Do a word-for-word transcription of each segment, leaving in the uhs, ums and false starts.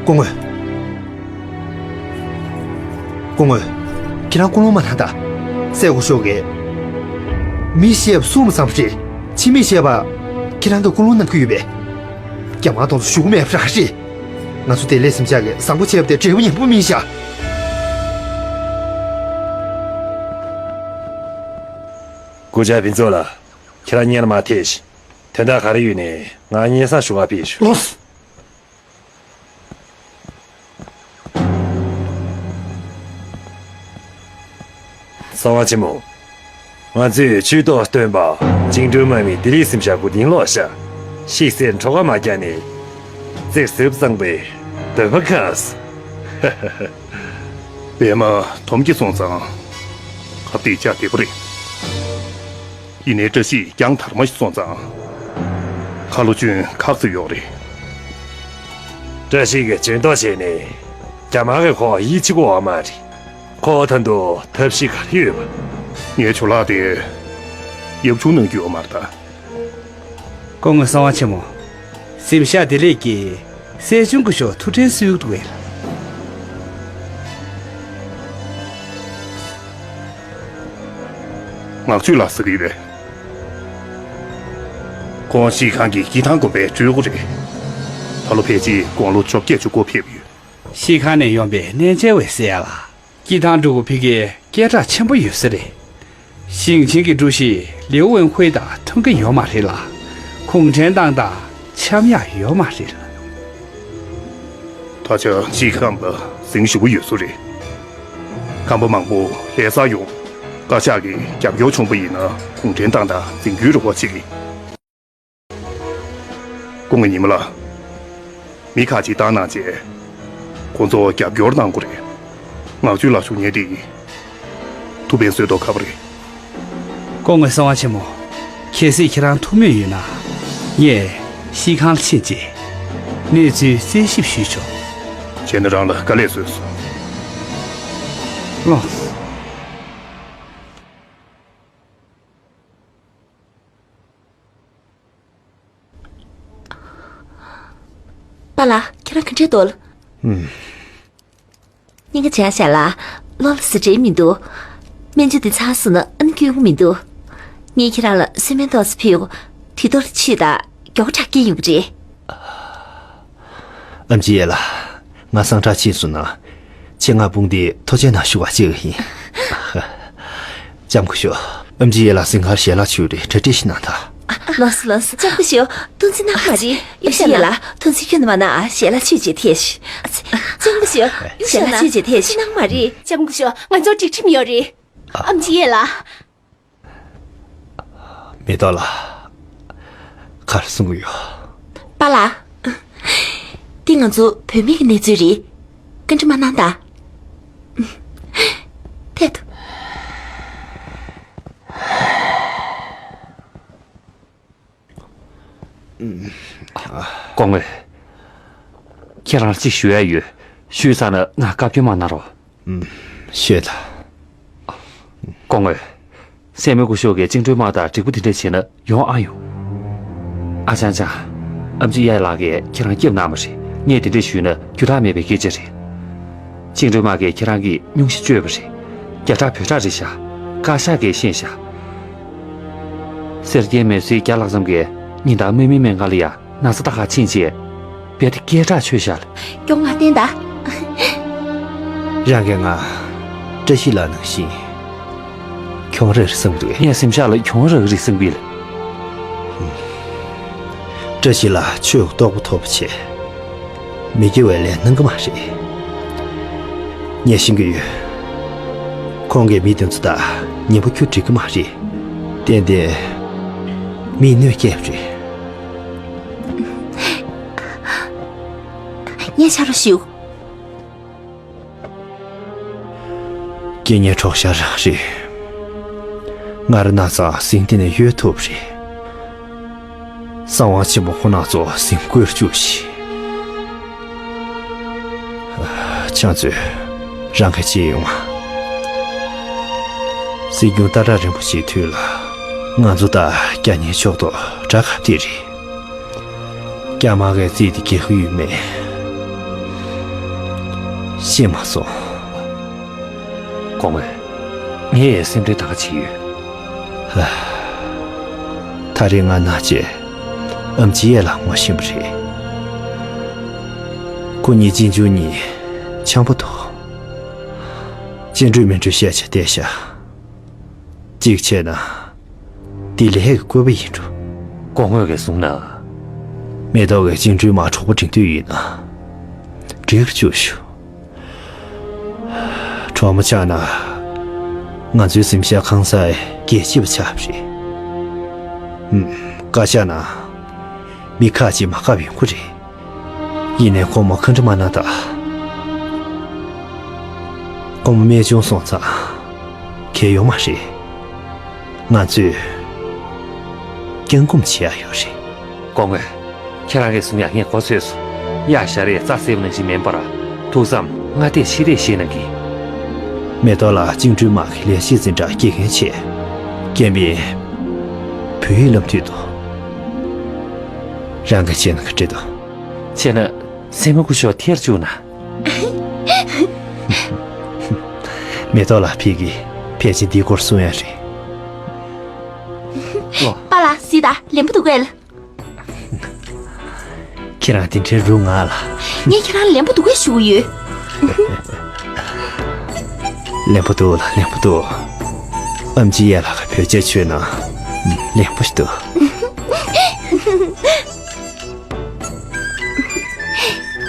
སྐུ་ངོ། སྐུ་ངོ། ཁྱེད་རང་ཀུན་སློང་མ་གནང་དང་། སྲས་སྐུ་ཞབས་ཀྱིས། མི་བཤད་པ་གསུམ་ཙམ་རེད། ཕྱི་མི་བཤད་པ། ཁྱེད་རང་གིས་ཀུན་སློང་གནང་གི་ཡོད་པས། རྒྱ་དམར་དམག་ཚོ་ཞུ་གི་མེད་པ་རང་རེད། ང་ཚོ་བདེ་ལེགས་སེམས་ཤག་གིས་བཟང་པོ་བྱས་པ་དེ་འབྲས་བུ་ངན་པ་སྨིན་ཤག་སྐུ་བཅར་ཕུན་ཚོགས་ལགས། ཁྱེད་རང་སྔོན་ལ་མར་ཐད་ཤིག་དོན་དག་ག་རེ་ཡོད་ནའི་ང་སྔོན་སང་ཞུ་ག་ཕེབས་ཤོག་ལགས་སོ། གསང་བ་ཆེན་མོ། ང་ཚོས་ཇུས་གཏོགས་བཏོན་པ་བཅིངས་འགྲོལ་དམག་མི་བདེ་ལེགས་སེམས་ཤག་གུ་ལིང་ལོག་ཤག་ཤིག་སེར་འཕྲོག་ག་མ་རྒྱག་ནས། ཙིག་ཟིབ་གཙང་པའི་འདོད་པ་ཁ། པད་མ་དོམ་གྱིས་སོང་ཙང་། ཁ་བདེ་ལྕག་བདེ་པོ་རེད། ཡིན་ནའི་བཀྲ་ཤིས་རྒྱང་དར་མ་ཞིག་སོང་ཙང་། ཁ་ལོ་གྱོན་ཁག་ཙིག་ཡོག་རེད། བཀྲ་ཤིས་ཀྱིས་གྱོན་ཐོག་བྱས་ནས། རྒྱ་དམར་གྱིས་ཁོ་ཡིད་ཆེས་ཀྱི་ཡོག་མ་རེད། ཁོ་ད་དུང་ཐབས་ཤེས་ག་རེ་ཡོད་པ། ངའི་ཇོ་ལགས་དེ་ཡབ་ཆུང་གནང་རྒྱུ་ཡོག་མ་རེད་ད། སྐུ་ངོ་གསང་བ་ཆེན་མོ། སེམས་ཤག་བདེ་ལེགས་ཀྱིས་སྲས་ཆུང་སྐུ་ཞབས་ཐུགས་དྲན་གསོ་གི་འདུག་གས། ངག་ཆོས་ལགས་ཟེར་གི་ཡོད་པས། ཁོང་ཤིས་ཁང་གི་སྐྱིད་ཐང་དགོན་པའི་སྤྲུལ་སྐུ་རེད། ད་ལོ་ཕལ་ཆེར་དགུང་ལོ་བཅོ་བརྒྱད་ཅུ་སྐོར་ཕེབས་ཡོད། ཤིས་ཁང་ནས་ཡོང་པའི་གནས་མཇལ་བས་ཟེར་ཡ་ལ། སྐྱིད་ཐང་སྤྲུལ་སྐུ་ཕ་གིར་སྐད་གྲགས་ཆེན་པོ་ཡོད་ས་རེད། ཞིང་ཆེན་གྱི་ཀྲུའུ་ཞི་ལིའུ་ཝེན་ཧུའེ་དང་མཐུན་གྱི་ཡོད་མ་རེད་ལ། གུང་ཁྲན་ཏང་དང་འཆམ་ཡག་ཡོད་མ་རེད་ལ། ད་ཆ་ཤིས་ཁང་པ་ཟིང་ཞུ་གི་ཡོད་ས་རེད། ཁང་པ་མང་པོ་ལྷ་སར་ཡོང་། བཀའ་ཤག་གིས་རྒྱབ་སྐྱོར་བྱུང་པ་ཡིན་ན་གུང་ཁྲན་ཏང་དང་འཛིང་རྒྱུའི་རེ་བ་བྱེད་ཀྱི། སྐུ་ངོ་ཉི་མ་ལགས། མི་ཁག་ཅིག་བཏང་གནང་བྱས། ཁོང་ཚོར་རྒྱབ་སྐྱོར་གནང་དགོས་རེད། ངག་ཆོས་ལགས་ཞུ་མཁན་དེ། ཐུགས་ཕན་གསོས་མདོག་ཁ་པོ་རེད། སྐུ་ངོ་གསང་བ་ཆེན་མོ། གལ་སྲིད་ཁྱེད་རང་ཐུགས་མོས་ཡོད་ན། ངས་ཤིས་ཁང་ལ་ཕྱིན་བྱས། གནས་ཚུལ་གསལ་ཞིབ་ཞུས་ཆོག་བྱས་ན་རང་ལ་དཀའ་ལས་བཟོས་སོང་། ལགས་སོ། པཱ་ལགས། ཁྱེད་རང་ག་འདྲས་འདུག་ཨུམ། སྙིང་ག་བྱས་བཞག་ལ། གློ་ལ་ཟ་འདྲ་མི་འདུག་སྨན་བཅོས་འདི་ཚར་སོང་ན་ཨ་ནི་སྐྱོན་གྱི་མི་འདུག་ངས་ཁྱེད་རང་ལ་གསོལ་སྨན་ཏོག་ཙམ་ཕུལ། དུས་ཐོག་ལ་ཆུ་དང་མགྱོགས་དྲགས་སྐྱེ་ཡོང་གི་རེད། ཨེམ་ཆི་ཡེ་ལགས། ང་སང་དྲག་ཕྱིན་སོང་ན། ཆེད་མངགས་དཔུང་སྡེས་ཐུགས་རྗེ་གནང་ཞུ་བ་བྱེད་ཀྱི་ཡིན། ལྕམ་སྐུ་ཞབས། ཨེམ་ཆི་ཡེ་ལགས་སེམས་ཁར་ཞལ་ལག་མཆོད་རེ་གྲ་སྒྲིག་ཞིག་གནང་དང་། ལགས་སོ་ལགས་སོ། ལྕམ་སྐུ་ཞབས། ཐུགས་རྗེ་གནང་མ་རེད། ཨེམ་ཆི་ཡེ་ལགས། ཐུགས་རྗེ་ཁྱོན་ནས་མ་གནང་ཨ། ཞལ་ལག་མཆོད་བྱས་ཐལ་ཤིག་ལྕམ་སྐུ་ཞབས། ཞལ་ལག་མཆོད་བྱས་ཐལ་ཤིག་གནང་མ་རེད། ལྕམ་སྐུ་ཞབས། ང་ཚོར་སྒྲིག་ཁྲིམས་ཡོད་རེད། ཨེམ་ཆི་ཡེ་ལགས། མེ་ཏོག་ལགས། ག་རེ་གསུང་གི་ཡོད། པཱ་ལགས། འདི་ང་ཚོ་བུད་མེད་ཀྱི་གནས་ཚུལ་རེད། བཀའ་འདྲི་མ་གནང་དང་། ཐད་དུ། སྐུ་ངོ། ཁྱེད་རང་ལ་ཅིག་ཞུ་ཡ་ཡོད། ཞུས་ཚར་ན་ང་བཀའ་བཀྱོན་མ་གནང་རོགས། ཤོད་ད། སྐུ་ངོ། སྲས་མོ་སྐུ་ཞབས་ཀྱིས་བཅིངས་འགྲོལ་དམག་དང་འགྲིག་པོ་དེ་འདྲ་བྱས་ན་ཡོང་ཨ་ཡོང་། ཨ་ཅང་ཅང་། ཨེམ་ཆི་ཡེ་ལགས་ཀྱིས་ཁྱེད་རང་སྐྱབས་གནང་བ་རེད། ངས་དེ་འདྲ་ཞུས་ན་རྒྱུ་དག་མེད་པའི་སྐད་ཆ་རེད། བཅིངས་འགྲོལ་དམག་གིས་ཁྱེད་རང་གི་སྙུང་གཞི་གཅོད་པ་རེད། རྒྱ་ཁྲག་བོད་ཁྲག་རེད་ཤག་བཀའ་ཤག་གིས་ཤེས་ཤག་སེར་སྐྱའི་མི་སེར་བརྒྱ་ལྷག་ཙམ་གྱིས་ཉིན་ལྟར་དམག་མི་སྨན་ཁང་ལ་ཡ་ན་ཚ་ལྟ་གར་ཕྱིན་བྱས། རྦད་དེ་སྐད་གྲགས་ཆོད་ཤག་ལ། སྐྱོ་ངལ་བསྟན་ད། རང་གིས་ང་བཀྲ་ཤིས་ལགས་ནང་བཞིན་གྱོང་རག་རེད་བསམ་གྱི་རེད། ངས་སེམས་ཤག་ལ་གྱོང་རག་རེད་བསམ་གྱི་ལ། བཀྲ་ཤིས་ལགས་ཆོས་རྟོགས་པ་ཐོབ་པ་བྱས། མི་དགེ་བའི་ལས་གནང་གི་མ་རེད། ངས་ཤེས་ཀྱི་ཡོད། ཁོང་གིས་མི་དེ་ཚོ་དང་ཉེ་པོ་རྒྱུ་འགྲིག་གི་མ་རེད། ཏན་ཏན་མིས་གནོད་སྐྱེལ་བ་རེད། ངས་ཕྱག་རོགས་ཞུ། རྐྱེན་ངན་གྲོགས་ཤར་རག་རེད། ང་རང་ན་ཚ་ཟིང་དེ་ནས་གཡོལ་ཐུབ་རེད། གསང་བ་ཆེན་པོ་ཁོ་ན་ཚོ་ཟིང་དགོས་བཅུག་ཤིག་ཆང་ཚོས་རང་གི་ཅི་ཡོང་། སྲིད་སྐྱོང་སྟག་བྲག་རིན་པོ་ཆེའི་དུས་ལ་ང་ཚོ་དང་རྒྱ་ཉེ་ཕྱོགས་གཏོགས་དགྲ་ག་དེ་རེད། རྒྱ་དམར་གས་རྩིས་དེ་རྒྱག་གི་ཡོད་མེད། ཤེས་མ་སོང་། སྐུ་ངོ། ངས་སེམས་ཁྲལ་ད་ག་བྱེད་ཡོད། ད་རེས་ང་ནག་ཅེ་ཨམ་ཅི་ཡེ་ལ་ངོ་ཤེས་པ་རེད། ཁོ་གཉིས་གཅེན་གཅུང་གཉིས་འཆམ་པོ་འདུག། གཅེན་སྤྲོད་མི་སྤྲོད་བཤད་བྱ་བལྟས་ཤག། གཅིག་བྱས་ན། འདི་ལས་ཀྱི་བཀོད་པ་ཡིན་འགྲོ། སྐུ་ངོ་གིས་གསུངས་ན། མེ་ཏོག་གིས་གཅེན་སྤྲོད་མ་གྲོགས་པོ་འབྲིང་འདོད་ཡིན་ན། འགྲིག་བཅུག་ཤོག། གྲོགས་མོ་ཆགས་ན། ང་ཚོའི་གཟིམ་ཤག་ཁང་གསར་གྱི་སྐྱིད་པ་ཆགས་པ་རེད། ཧུམ། བཀའ་ཤག་ན། མི་ཁ་ཅིག་མ་བཀབ་ཡོང་གི་རེད། ཡིན་ནའི་ཁོ་མོ་ཁ་འདྲ་མ་ན་ད། ཁོ་མོ་རྨད་བྱུང་སོང་ཙང་། གལ་ཡོད་མ་རེད། ང་ཚོས་སྐྱོན་སྐོམ་བྱེད་ཡ་ཡོད་རེད། སྐུ་ངོ། ཁྱེད་རང་གིས་གསུང་ཡ་ངས་གོ་ཚོད་སོང་། གཡག་ཞར་ཡས་རྩྭ་ཟེར་བ་ནང་བཞིན་མིན་པར། ཐུགས་བསམ་སྔ་བལྟས་ཕྱི་བལྟས་བཞེས་གནང་གི། མེ་ཏོག་ལགས་གཅེན་སྤྲོད་མ་གི་ལས་བྱེད་འཛིན་གྲྭ་དགེ་རྒན་བྱས། རྒན་པའི་བོད་ཡིག་བསླབ་འདོད་འདུག། རང་གིས་བྱས་ན་ག་འདྲ་འདུག། བྱས་ན་སེམས་མ་སྐུ་ཞོགས་ཐེར་བཅུག་ན། མེ་ཏོག་ལགས་ཕེབས་ཀྱི། ཕལ་ཆེར་འདིའི་སྐོར་གསུང་ཡ་རེད། ཨོ། པཱ་ལགས་གཟིགས་དང་ལེན་པོ་འདུག་གས། ཁྱེད་རང་དེ་འདྲའི་རུ་ང་ལ། ངས་ཁྱེད་རང་ལེན་པོ་འདུག་གས་ཞུ་གི་ཡོད། ལེན་པོ་འདུག་ལ་ལེན་པོ་འདུག། ཨམ་ཅི་ཡ་ལགས་ཀྱིས་བོད་ཆས་མཆོད་ན། ལེན་པོ་ཞིག་འདུག།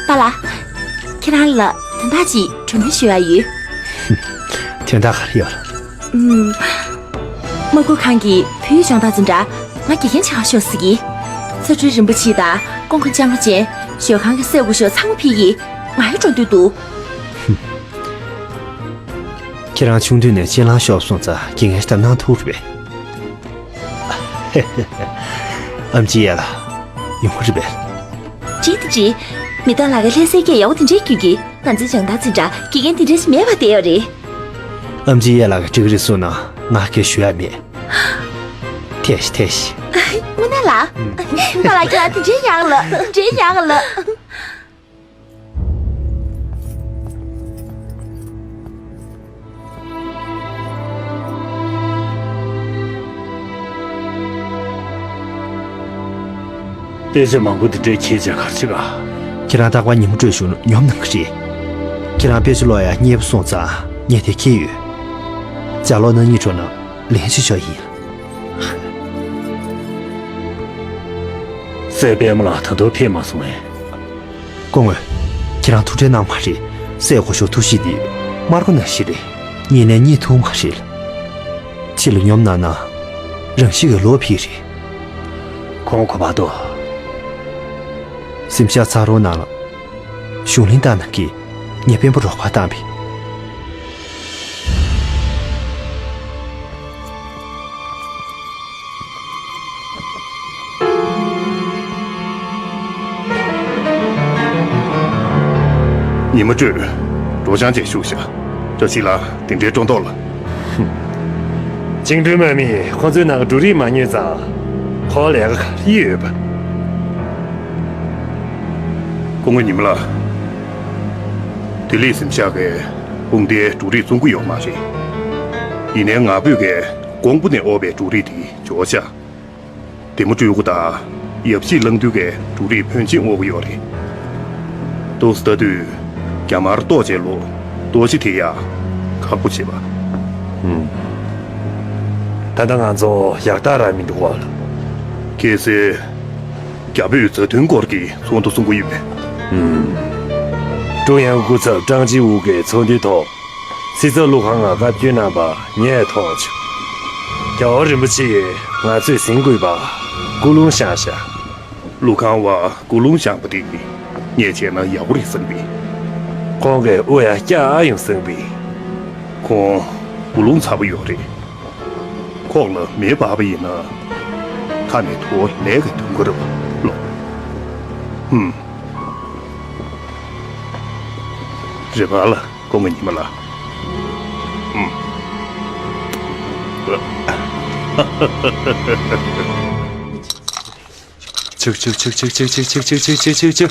པཱ་ལགས། ཁྱེད་རང་ལ་དོན་དག་ཅིག་གྲོས་མོལ་ཞུ་ཡ་ཡོད། དོན་དག་ག་རེ་ཡོད། ཨུམ། དམག་ཁུལ་ཁང་གི་བོད་ཡིག་སྦྱོང་བརྡར་འཛིན་གྲྭ་ང་དགེ་རྒན་ཆགས་ཤོག་ཟེར་གི། ཚ་སྤྲུལ་རིན་པོ་ཆེ་དང་ཀོང་ཁ་ལྕང་མ་ཅན་ཞོལ་ཁང་གི་སྲས་སྐུ་ཞབས་ཚང་མ་ཕེབས་གི། ང་ཡང་འགྲོ་འདོད་འདུག། ཁྱེད་རང་ཆུང་དུས་ནས་གཅེན་ལང་ཤོར་སོང་ཙང་དགེ་རྒན་ཞིག་ལྟ་གནང་ཐུབ་རེད་པས། ཨམ་ཅི་ཡ་ལགས། ཡོང་གི་རེད་པས། ཅི་སྟེ་ཅི། མེ་ཏོག་ལགས་ཀྱིས་ལྷ་སའི་སྐད་ཡག་པོ་དེ་འདྲས་སྐྱོན་གྱིས། ང་ཚོའི་སྦྱོང་བརྡར་འཛིན་གྲྭ་དགེ་རྒན་དེ་འདྲས་ཤིག་མེད་པ་བསྡད་ཡོད་རེད། ཨམ་ཅི་ཡ་ལགས་ཀྱིས་འགྲིག་རེད་གསུངས་ན་ང་སྐད་ཞུ་ཡ་མེད། ཐད་ཤིག་ཐད་ཤིག། དངོས་གནས་ལགས། པཱ་ལགས་ཁྱེད་རང་དེ་འདྲས་ཡག་ལ་དེ་འདྲས་ཡག་ལ། དཔེ་ཆ་མང་པོ་འདི་འདྲའི་ཁྱེད་ཅག་གར་བྱེད་ག། ཁྱེད་རང་རྟག་པར་ཉིན་མོ་སྤྲོད་བཞུགས་ན་ཉོབ་གནང་གི་རེད། ཁྱེད་རང་དཔེ་ཆ་ཀློག་ཡ་མཉེས་པོ་སོང་ཙང་ངས་དེ་འཁྱེར་ཡོད། ལྕགས་ལོག་ན་གཉིད་བྲོ་ན་ལན་ཅིག་ཞོག་ཡིན། སྲས་པད་མ་ལགས་ད་དུང་ཕེབས་མ་སོང་ངས། སྐུ་ངོ། ཁྱེད་རང་ཐུགས་ཁྲལ་གནང་མ་རེད། སྲས་སྐུ་ཞབས་ཐུགས་གཤིས་འདི་དམར་པོ་ནང་བཞིན་རེད། ཉིན་ནས་གཉིད་ཐུག་མ་རེད། ཕྱི་ལ་ཉོབ་གནང་ན་རང་ཤི་གི་ལོག་ཕེབས་རེད། ཁོང་གོ་བ་དོ། གཟིམ་ཤག་ཚ་རོགས་ནང་ལ་གཞུང་གླིང་བཏང་ན་གི་ངས་དཔོན་པོ་རོགས་པ་བཏང་བས། ཉི་མ་སྤྲོད། སྒྲོ་ལྕང་ཅན་བཞུགས་ཤག། བཀྲ་ཤིས་ལགས་དེ་འདྲའི་སྤྲོ་མདོག་ལ། བཅིངས་འགྲོལ་དམག་མིས་ཁོ་ཚོའི་ནང་གི་འབྲུ་རིགས་མ་ཉོས་ཙང་། ཁོ་ལས་ཀ་ག་རེ་ཡོད་པ། སྐུ་ངོ་ཉི་མ་ལགས། ལྡི་ལི་གཟིམ་ཤག་གིས་དཔུང་སྡེའི་འབྲུ་རིགས་བཙོང་གི་ཡོད་མ་རེད། ཡིན་ནའི་ང་ཕོད་ཀྱིས་ཀོང་པོ་ནས་དབོར་བའི་འབྲུ་རིགས་དེ་འབྱོར་ཤག། བདེ་མོ་སྤྲོད་དགོས་དང་ཡབ་གཞིས་བླངས་དུས་ཀའི་འབྲུ་རིགས་ཕོན་ཆེན་དབོར་གྱི་ཡོད་རེད། ཏོག་ཙམ་ལྟ་དུས་རྒྱ་དམར་ལྟོགས་བྱས་ལོ་ལྟོགས་ཤི་ཐེབས་ཡ་ཁག་པོ་བྱེད་པ། ཧུམ། ད་ལྟ་ང་ཚོ་ཡག་རྟགས་རག་མི་འདུག་ག་ལགས། གལ་སྲིད་རྒྱ་བོད་མཛའ་མཐུན་སྐོར་གྱི་ཚོགས་འདུ་གསུང་གི་ཡོད་པས། ཧུམ། ཀྲུང་དབྱང་སྐུ་ཚབ་ཀྲང་ཅིའུ་གིས་ཚོགས་འདུའི་ཐོག་སྲིད་ཚབ་ཀླུ་ཁང་ང་བཀའ་བཀྱོན་གནང་བ་ངས་མཐོང་བྱུང་། རྒྱལ་བ་རིན་པོ་ཆེ་ཡིས་ང་ཚོས་ཟིན་དགོས་པ་ཀུན་སློང་བཞག་ཤག། ཀླུ་ཁང་བ་ཀུན་སློང་བཞག་པ་དེ་ངས་བྱས་ན་ཡག་པོ་རེད་བསམ་པས། ཁོང་གིས་དབུ་ཡ་སྐྱག་ཨ་ཡོང་བསམ་པས། ཁོང་ཀུན་སློང་ཚ་པོ་ཡོད་རེད། ཁོག་ལ་མེ་འབར་བ་ཡིན་ན། ཁ་ནས་དུ་བ་ལས་ཀ་ཐོན་གི་རེད་པ་ལོ། ཧུམ། རེད་པ་ལགས། སྐུ་ངོ་ཉི་མ་ལགས། ཨུམ། ཆུག་ཆུག་ཆུག་ཆུག་ཆུག་ཆུག་ཆུག་ཆུག་ཆུག་ཆུག་ཆུག་ཆུག་ཆུག་ཆུག།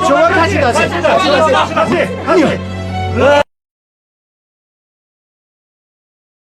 ཞོགས་པ་ཁ་ཅིག་ད་ཟེར། ཨ་ནི།